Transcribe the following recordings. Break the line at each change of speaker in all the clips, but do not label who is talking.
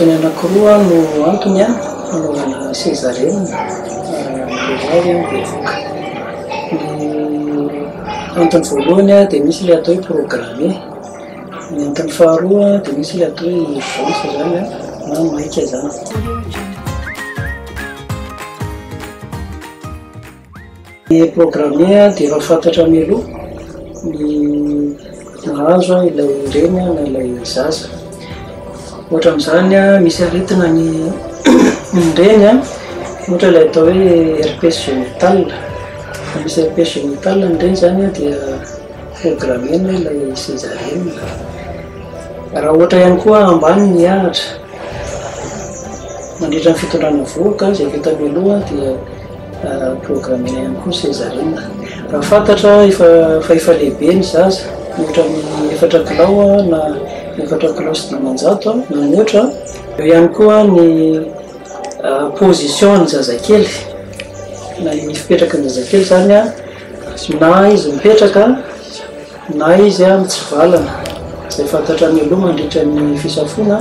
Antony anankiroa no antony hanaovana césarienne ny vehivavy bevohoka. Ny antony voalohany dia misy ilay atao hoe programmé, ny antony faharoa dia misy ilay atao hoe urgence izany na maika izany. Ny programme dia efa fantatra mialoha ny mahazo ilay reny na ilay zaza. Ohatra amin'izany misy aretina ny ny reny ohatra ilay atao hoe herpès génital. Raha misy herpès génital ny reny izany dia programmer-na ilay césarienne. Raha ohatra ihany koa ambany ny ahitra mandritra ny fitondrana vohoka izay vita mialoha dia Programmena ihany koa césarienne. Raha fantatra efa fa efa lehibe ny zaza, mihoatra ny efatra kilao na efatra kilao sy 500 na mihoatra, eo ihany koa ny position ny zazakely na ny fipetraky ny zazakely izany na izy mipetraka na izy mitsivalana, izay fantatra mialoha mandritra ny fisafoana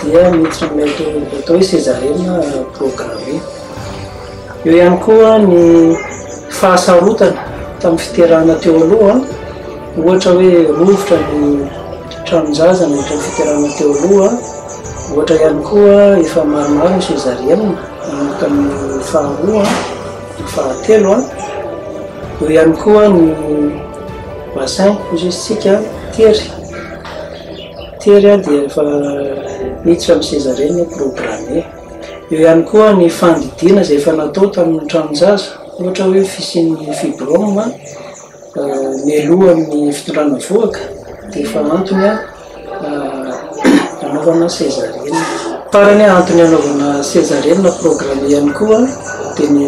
dia miditra amin'ilay atao hoe césarienne programmée. Eo ihany koa ny fahasarotana tamin'ny fiterahana teo aloha, ohatra hoe rovitra ny tranon-jaza nandritra ny fiterahana teo aloha, ohatra ihany koa efa maromaro ny césarienne nanomboka ny faharoa, ny fahatelo, eo ihany koa ny bassin hoy isika tery, tery dia efa miditra amin'ny césarienne programmée. Eo ihany koa ny fandidiana izay efa natao tamin'ny tranon-jaza, ohatra hoe fisian'ny fibrome mialohan'ny fitondrana vohoka dia efa antony hanaovana césarienne. Farany, antony hanaovana césarienne programmée ihany koa dia ny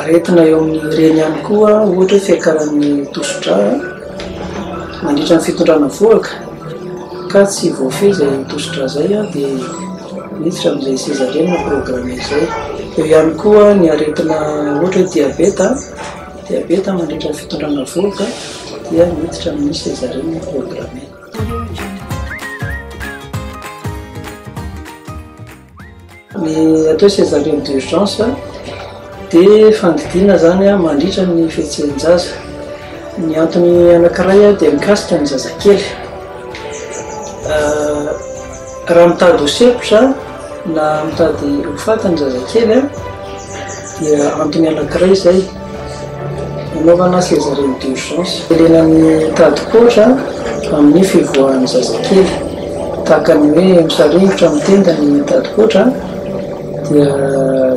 aretina eo amin'ny reny ihany koa, ohatra hoe fiakaran'ny tosi-drà mandritra ny fitondrana vohoka. Ka tsy voafehy izay tosi-drà izay dia miditra amin'izay césarienne programmée izay. Eo ihany koa ny aretina ohatra hoe diabeta, diabeta mandritra ny fitondrana vohoka dia miditra amin'ny césarienne programmée. Ny atao hoe césarienne d'urgence dia fandidiana izany mandritra ny fihetsehan-jaza. Ny antony anankiray dia mikasika ny zazakely. Raha mitady ho sempotra na mitady ho faty ny zazakely dia antony anankiray izay anaovana césarienne d'urgence. Ilena ny tadin-koatra amin'ny fivoahan'ny zazakely. Tahaka ny hoe misaringotra amin'ny tenda ny tadin-koatra dia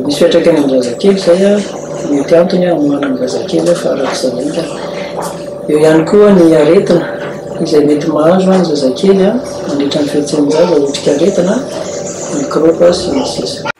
misy fiantraikany amin'ny zazakely izay, mety antony hamoahana ny zazakely farak'izay haingana. Eo ihany koa ny aretina izay mety mahazo ny zazakely mandritra ny fihetsehan-jaza, otrikaretina, mikraoba sy ny sisa.